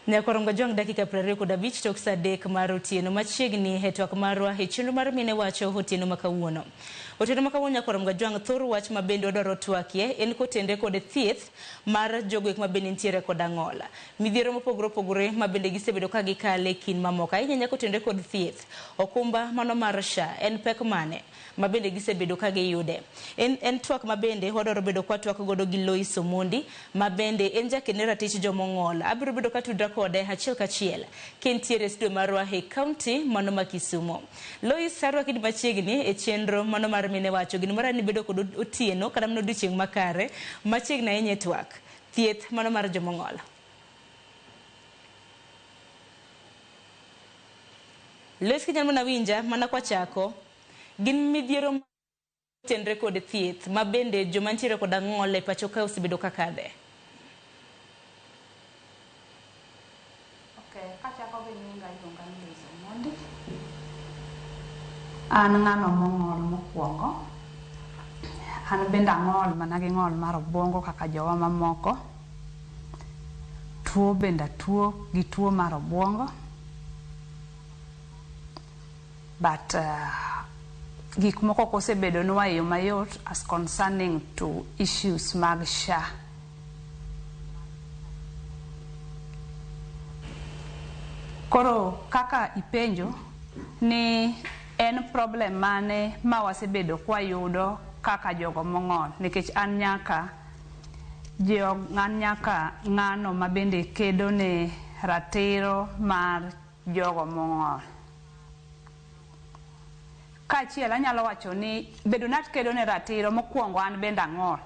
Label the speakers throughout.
Speaker 1: Nyakorongo Jwang' dakika 25 tok saa 3 mar otieno machiegni e twak marwa e chenro mar Mine Wacho otieno ma kawuono. Otieno ma kawuono Nyakorongo Jwang' thor wach ma bende wadwaro twakie en kotenre kod thieth mar jogo ek ma bende nitiere kod ang'ol. Midhiero mopogore opogore ma bende gisebedo ka gikale kind mamoko ahinya ahinya kotenre kod thieth. Okumba mano mar SHA en pek mane ma bende gisebedo ka giyude. En twak ma bende wadwaro bedo kwa twak godo gi Lois Omondi ma bende en jakedne ratich jomong'ol. Abiro bedo katudra kode achiel kachiel kentiere e studio marwa e county mano ma Kisumo. Lois, arwaki machiegni e chenro mano mar Mine Wacho. Gino mara ni bedo kod otieno kata mana odiochieng' makare machiegni ahinya e twak. Thieth mano mar jomong'ol. Lois, kinyalo mana winja mana kwachako, gin midhiero tenre kod thieth ma bende joma nitiere kod ang'ol e pacho ka osebedo ka kadhe.
Speaker 2: Okay, kachako gi nyinga iluonga ni Lois Omondi. An ng'ano mong'ol mokwongo. An bende ang'ol mana gi ng'ol mar obuongo kaka jowa mamoko. Tuo bende atuo gi tuo mar obuongo. But gik moko ok osebedonwa e yo mayot as concerning to issues mag SHA. Koro kaka ipenjo ni en problem mane ma wasebedo kwayudo kaka jogo mong'ol, nikech an nyaka an nyaka ng'ano ma bende kedo ne ratiro mar jogo mong'ol. Kaachiel anyalo wacho ni bedo ni akedo ne ratiro mokwongo an bende ang'ol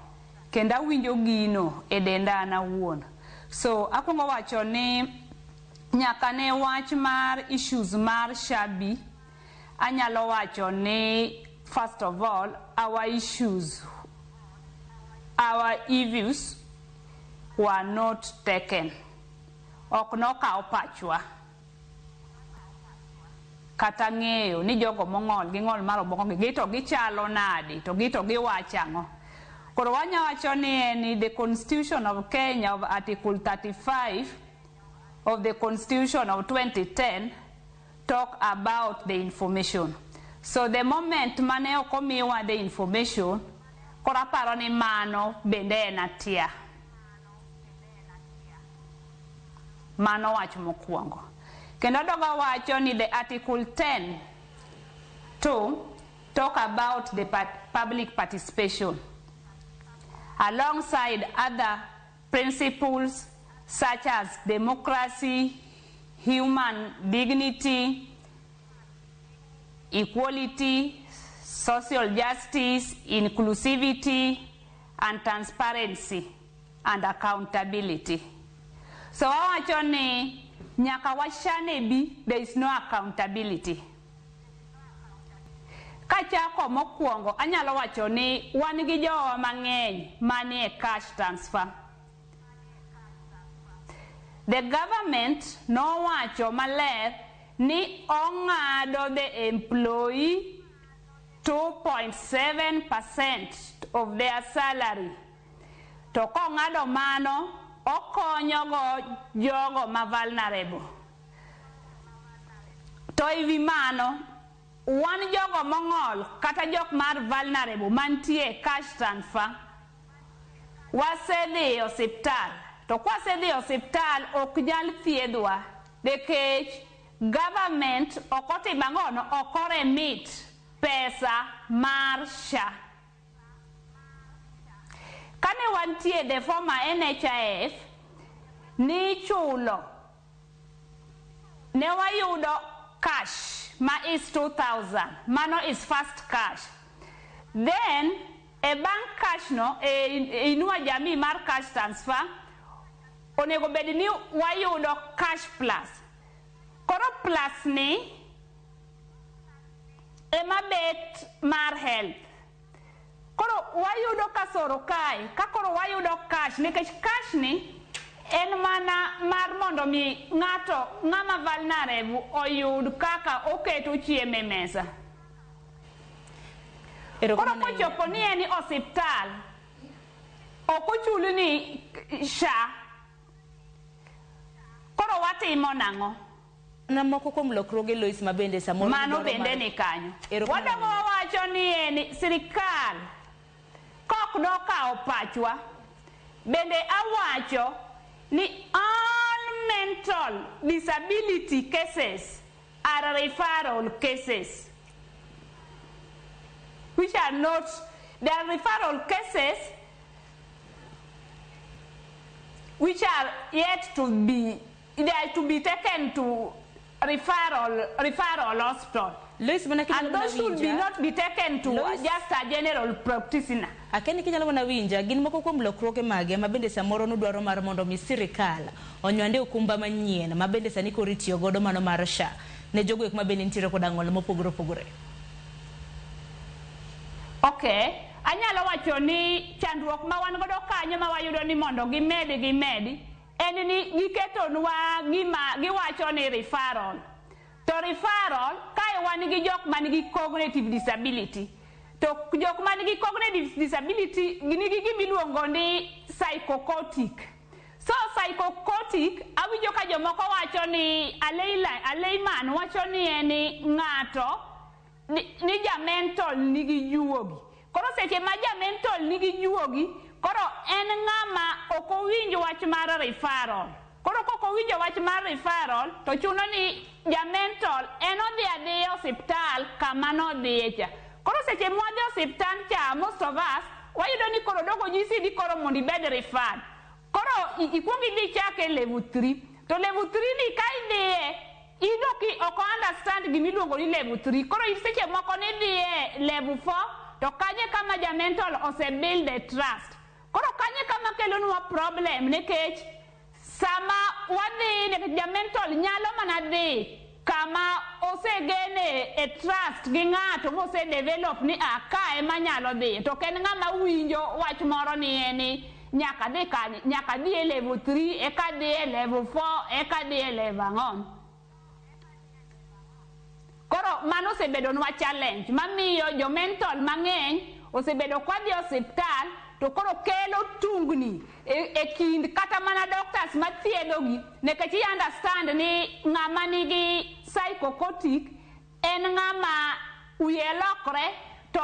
Speaker 2: kendo awinjo gino e denda an awuon. So akwongo wacho ni nyaka ne wach mar issues mar SHA bi, anyalo wacho ni first of all our issues, our views were not taken. Ok nokaw pachwa kata ng'eyo ni jogo mong'ol gi ng'ol mar obuongo gi to gichalo nadi to gi to giwacho ang'o. Koro wanya wacho ni en the Constitution of Kenya of Article 35 of the Constitution of 2010 talk about the information. So the moment mane ok omiwa the information, koro aparo ni mano bende en atia. Mano wach mokwongo. Kendo adogo wacho ni the Article 10 to talk about the public participation alongside other principles such as democracy, human dignity, equality, social justice, inclusivity, and transparency and accountability. So wawacho ni nyaka wachane bi, there is no accountability. Kachako mokwongo, anyalo wacho ni wan gi jowa mang'eny manie cash transfer. The government nowacho maler ni ong'ado the employee 2.7% of their salary. To kong'ado mano, okonyogo jogo ma vulnerable. To ewi mano, wan jogo mong'ol kata jok mar vulnerable mantie cash transfer, wasedhi e osiptal. To kwasedhi e osiptal ok nyal thiedhwa nikech government ok otimo ang'ono, ok oremit pesa mar SHA. Kane wantie the former NHIF, nichulo ne wayudo cash ma is 2000, mano is first cash. Then e bank cash no, e Inua Jamii mar cash transfer, onego bed ni wayudo cash plus. Koro plus ni ema bet mar health. Koro wayudo kasoro kae, ka koro wayudo cash, nikech cash ni en mana mar mondo mi ng'ato ng'ama vulnerable oyud kaka oketo chiemo e mesa. Koro kochopo ni en osiptal, ok ochul ni SHA. Koro watimo nang'o?
Speaker 1: Na moko kuom lokruoge, Lois, ma bende samoro
Speaker 2: Mano
Speaker 1: dwaro
Speaker 2: bende ni kanyo.
Speaker 1: Erokamano.
Speaker 2: Wadogo wawacho ni en sirikal kok nokawo pachwa. Bende awacho ni all mental disability cases are referral cases, which are not, they are referral cases which are yet to be, they are to be taken to referral hospital.
Speaker 1: Lois, mana kinyalo
Speaker 2: And those should be
Speaker 1: winja.
Speaker 2: not be taken to just a general practitioner.
Speaker 1: Akeni kinyalo mana winja, gin moko kuom lokruoge mage ma bende samoro nudwaro mar mondo mi sirikal onywande okumba manyien ma bende sani koro itiyo godo, mano mar SHA, ne jogo eko ma bende nitiere koda ng'ol mopogore opogore?
Speaker 2: Okay, anyalo wacho ni chandruok ma wan godo kanyo ma wayudo ni mondo gimedi en ni giketonwa gima giwacho ni referral. To referral, kae wan gi jok man gi cognitive disability. To jok man gi cognitive disability nigi gimiluongo ni psychotic. So psychotic, awinjo ka jomoko wacho ni Aleiman wacho ni en ng'ato ni ja mental nigi juogi. Koro seche ma ja mental nigi juogi, koro en ng'ama ok owinj wach mar referral. Koro kok owinjo wach mar referral, to chuno ni ja mental en odhi adhiya osiptal kama nodhiye cha. Koro seche mwadhi osiptal cha, most of us, wayudo ni koro dogo nyisi ni koro mondo ibed referred. Koro ikuong idhi chake level 3. To level 3 ni ka idhiye, iyudo ki ok understand gimiluongo ni level 3. Koro in seche moko nidhiye level 4, to kanye kama ja mental ose build a trust. Koro kanye kama kelonwa problem, nikech sama wadhi, nikech ja mental nyalo mana dhi kama osegene e trust gi ng'ato mose develop ni a ka ema nyalo dhiye, to ok en ng'ama winjo wach moro ni en ni nyaka dhi kanye, nyaka dhi e level 3, eka dhi e level 4, eka dhi e level ang'o. Koro mano osebedonwa challenge mamiyo jo mental mang'eny osebedo kwadhi osiptal, to koro kelo tungni e kind kata mana doctors mathiedhogi, nikech i understand ni ng'ama nigi psychotic en ng'ama wiye lokre, to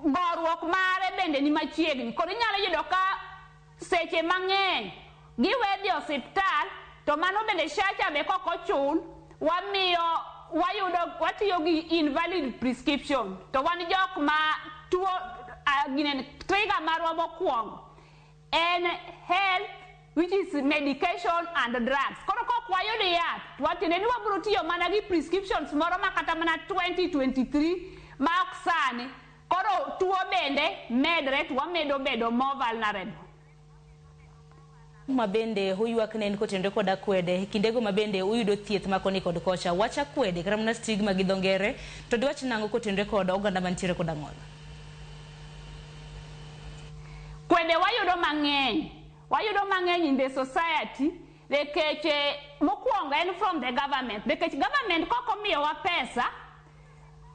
Speaker 2: goruok mare bende ni machiegni. Koro inyalo yudo ka seche mang'eny giwe dhi osiptal, to mano bende SHA cha be kok ochul, wamiyo wayudo watiyo gi invalid prescription, to wan jok ma tuo ginene trigger marwa mokwongo en health, which is medication and drugs. Koro kok wayud yath, to watiende ni wabiro tiyo mana gi prescriptions moro ma kata mana 2023 ma ok sani. Koro tuo bende medre, to wamedo bedo more vulnerable.
Speaker 1: Ma bende uywak ne en kotenore kod akwede kindego ma bende uyudo thieth ma koni kod kocha. Wach akwede kata mana stigma gi dho ngere, to diwach nang'o kotenore kod oganda mantiere kod ang'ol?
Speaker 2: Kwede wayudo mang'eny, wayudo mang'eny in the society, nikech mokwongo en from the government, nikech government kok omiyowa pesa,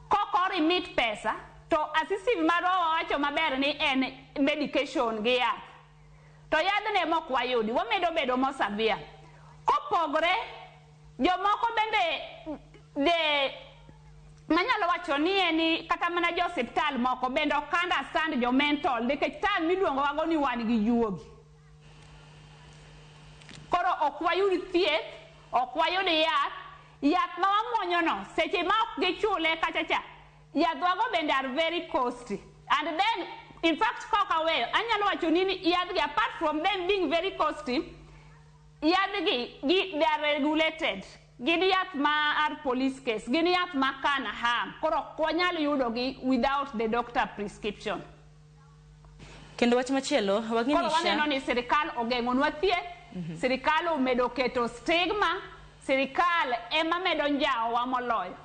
Speaker 2: kok o remit pesa, to assistive marwa wawacho maber ni en medication gi yath, to yadhne mok wayudi, wamedo bedo mo severe. Kopogre jomoko bende de manyalo wacho ni en ni kata mana jo osiptal moko bende ok understand jo mental, nikech time miluongo wago ni wan gi juogi. Koro ok wayud thieth, ok wayud yath. Yath ma wamuonyo no, seche ma ok gichule kacha cha, yadhwago bende are very costly. And then, in fact, kok aweyo, anyalo wacho ni yadhgi, apart from them being very costly, yadhgi gi, they are regulated. Gin yath ma are police case, gin yath ma can harm. Koro ok wanyal yudogi without the doctor prescription.
Speaker 1: Kendo wach machielo wang'e
Speaker 2: Koro
Speaker 1: ni
Speaker 2: waneno
Speaker 1: SHA
Speaker 2: ni sirikal ogeng'onwa thieth, sirikal omedo keto stigma, sirikal ema medo njawowa moloyo.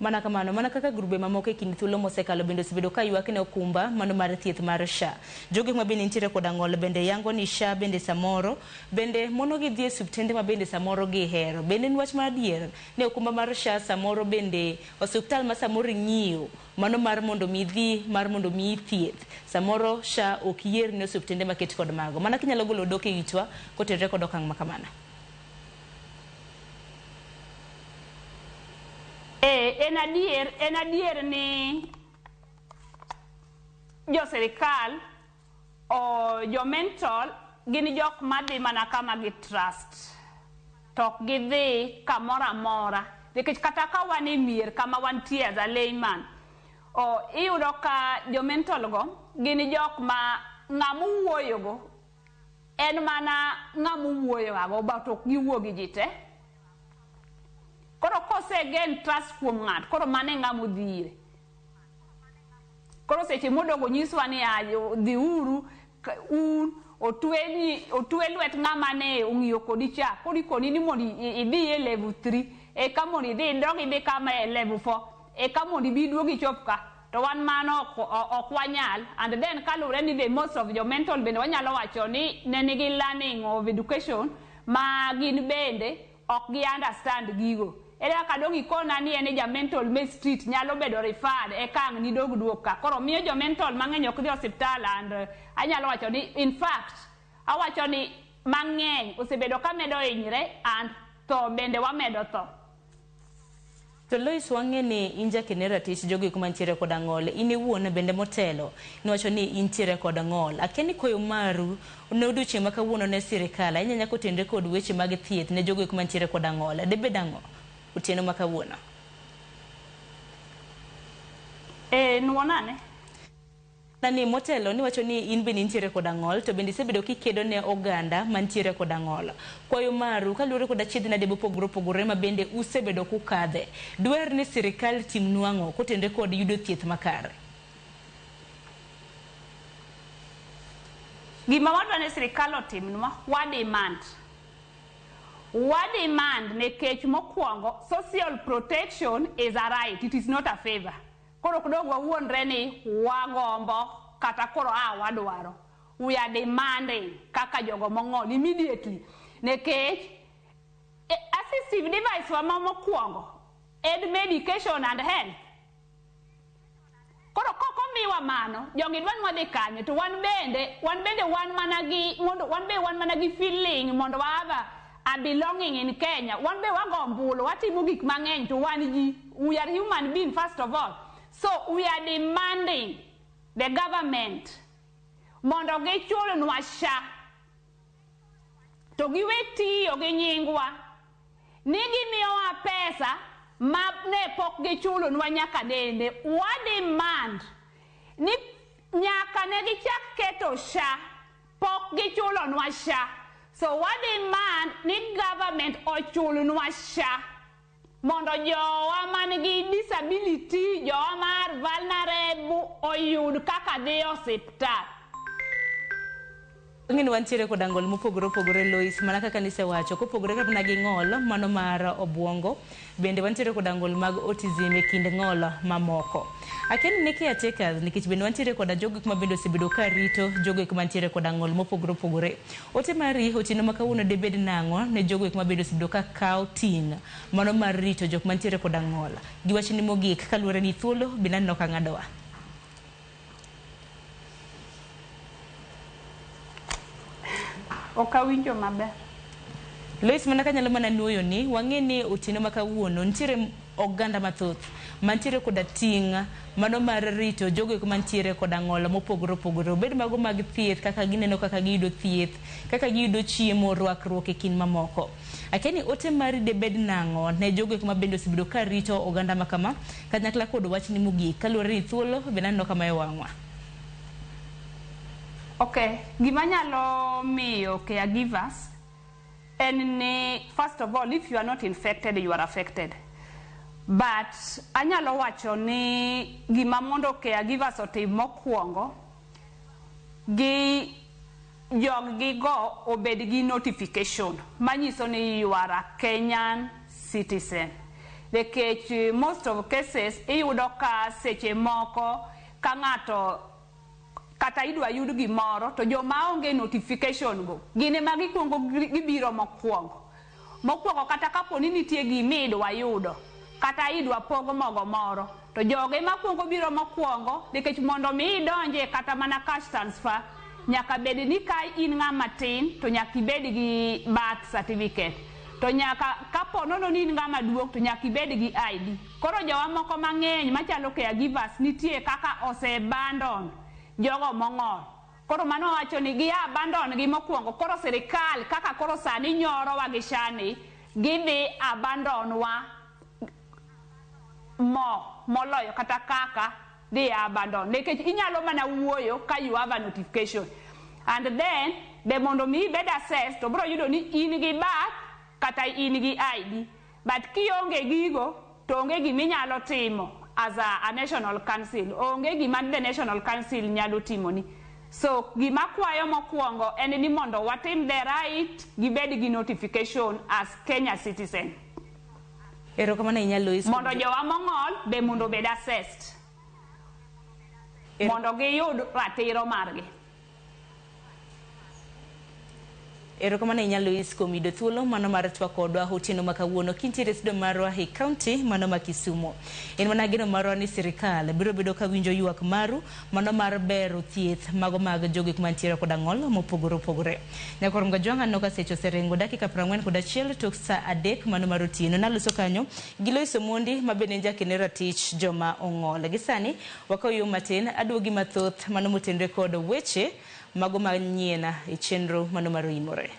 Speaker 1: Mana kamano, mana kaka grube mamoko e kind thuolo mosekalo bende osebedo ka ywak ne okumba mano mar thieth mar SHA. Jogo ma bende nitiere koda ng'ol bende yango ni SHA bende samoro bende mono gi dhi e osiptende ma bende samoro gihero. Bende en wach mar adier ni okumba mar SHA samoro bende osiptal ma samoro ing'iyo mano mar mondo mi idhi mar mondo mi thieth, samoro SHA ok yier ni osiptende maket kod mago. Mana kinyalo golo dok e itwa kotenore kod okang' ma kamano.
Speaker 2: En adier ni jo sirikal o jo mental gin jok madhi mana kama gi trust, to ok gidhi kamoro amora, nikech kata ka wan e mier kama wantie as a layman, o iyudo ka jo mental go gin jok ma ng'ama wuoyogo en mana ng'ama wuoyogago, but ok giwuo gi ji te. Koro kose gain trust kuom ng'ato, koro mano e ng'ama odhi ire. Koro seche modogo nyiswa ni dhiuru un otweni otwe lwet ng'ama ne ong'iyo kodi cha, koro ikoni ni mondo idhi e level 3, eka mondo idhi idog idhi kama e level 4, eka mondo ibi iduog ichop ka. To wan mano ok wanyal. And then kaluwore ni the most of jo mental bende wanyalo wacho ni ne nigi learning of education ma gin bende ok gi understand gigo. Ere kaka dong ikona ni en ja mental me street nyalo bedo referred eka ang' nidog duok ka? Koro miyo jo mental mang'eny ok dhi osiptal. And anyalo wacho ni, in fact, awacho ni mang'eny osebedo ka medo hinyre and tho bende wamedo tho.
Speaker 1: To Lois, wang'e ni in jakene ratich jogo eko mantiere koda ng'ol. In iwuon bende motelo niwacho ni intiere kod ng'ol. Akia ni koyo maru ne odiochieng' ma kawuono ne sirikal ahinya nyaka otenre kod weche mag thieth ne jogo eko mantiere koda ng'ol. Debed ang'o otieno ma kawuono?
Speaker 2: E nuonane.
Speaker 1: Nani motelo niwacho ni in bende intiere koda ng'ol, to bende isebedo kikedo ne oganda mantiere koda ng'ol. Kwayo maru kaluwore kod achiedh nade mopogore opogore ma bende usebedo kukadhe. Dwer ni sirikal timnu ang'o kotenre kod yudo thieth makare?
Speaker 2: Gima wadwa ni sirikal otimnwa, wa demand. Wa demand nikech mokwongo, social protection is a right, it is not a favor. Koro ok dong wawuondre ni wagombo kata koro a wadwaro. We are demanding kaka jogo mong'ol immediately. Nikech assistive device wa ma mokwongo en medication and health. Koro kok omiwa mano, jogi dwa ni wadhi kanye? To wan bende wan mana gi mondo wan be wan mana gi feeling mondo wa have a belonging in Kenya. Wan be wago ombulu, watimo gik mang'eny, to wan ji. We are human being first of all. So we are demanding the government mondo gichulnwa SHA to giwe tiyo gi nyingwa ni gimiyowa pesa ma ne pok gichulonwa nyaka nene. Wa demand ni nyaka ne gichak keto SHA pok gichulonwa SHA. So wa demand ni government ochulnwa SHA mondo jowa man gi disability, jowa mar vulnerable oyud kaka dhi osiptal.
Speaker 1: Ng'e ni wantiere koda ng'ol mopogore opogore, Lois, mana kaka nisewacho, kopogore kata gi ng'ol mano mar obuongo, bende wantiere koda ng'ol mag autism e kind ng'ol mamoko. Akia ni ne caretakers, nikech bende wantiere koda jogo ma bende osebedo ka rito jogo eko mantiere koda ng'ol mopogore opogore. Ote mari otieno ma kawuono debed nang'o ne jogo eko ma bende osebedo ka kawo ting' mano mar rito jok mantiere koda ng'ol? Gi wachni mogik kaluwore ni thuolo bende aneno ka ng'adowa.
Speaker 2: Ok awinjo maber.
Speaker 1: Lois, mana kanyalo mana nuoyo ni wang'e ni otieno ma kawuono nitiere oganda mathoth mantiere koda ting' mano mar rito jogo eko mantiere koda ng'ol mopogore opogore, obed mago mag thieth, kaka gineno kaka giyudo thieth, kaka giyudo chiemo, rwakruok e kind mamoko. Akia ni ote mari debed nang'o ne jogo eko ma bende osebedo ka rito oganda ma kama, kanyakla kod wachni mogik kaluwore ni thuolo bende aneno kama e wang'wa.
Speaker 2: Okay, gima nyalo miyo caregivers en ni, first of all, if you are not infected, you are affected. But anyalo wacho ni gima mondo caregivers otim mokwongo, gi jog gigo obed gi notification manyiso ni you are a Kenyan citizen. Nikech most of cases iyudo ka seche moko ka ng'ato kata idwa yud gimoro, to joma onge notification go gin ema gikwongo gibiro mokwongo mokwongo. Kata kapo ni nitie gimi idwa yudo kata idwa pog mogo moro, to jogo ema kwongo biro mokwongo, nikech mondo mi idonje kata mana cash transfer, nyaka bed ni ka in ng'ama tin to nyaka ibed gi birth certificate. To nyaka kapo nono ni in ng'ama duong' to nyaka ibed gi ID. Koro jowa moko mang'eny machalo caregivers nitie kaka ose abandon jogo mong'ol. Koro mano wacho ni gi abandon gi mokwongo koro sirikal kaka koro sani nyorowa gi shani gidhi abandon wa mo moloyo kata kaka dhi abandon nikech inyalo mana wuoyo ka you have a notification and then be mondo mi ibed assessed to biro yudo ni in gi birth kata in gi ID but kionge gigo to onge giminyalo timo as a national council onge gima the national council nyalo timoni so gima kwayo mokwongo en ni mondo watim the right gibed gi notification as Kenya citizen.
Speaker 1: Erokamano ahinya Lois.
Speaker 2: Mondo jowa mong'ol be mondo obed assessed mondo giyud ratiro margi.
Speaker 1: Erokamano ahinya Lois kuom yudo thuolo mano mar twak kodwa otieno ma kawuono kintiere e studio marwa e kaunti mano ma Kisumu. En mana geno marwa ni sirikal biro bedo ka winjo ywak maru mano mar bero thieth mago mag jogik mantiere koda ng'ol mopogore opogore. Nyakwar Mgajwang' aneno ka seche oseringo dakika 41 tok saa 3 mano mar otieno. Naloso kanyo gi Lois Omondi ma bende en jakene ratich joma ong'ol. Gi sani wakaw yo matin aduogi mathoth mano motenre kod weche mago manyien e chenro mano mar oimore.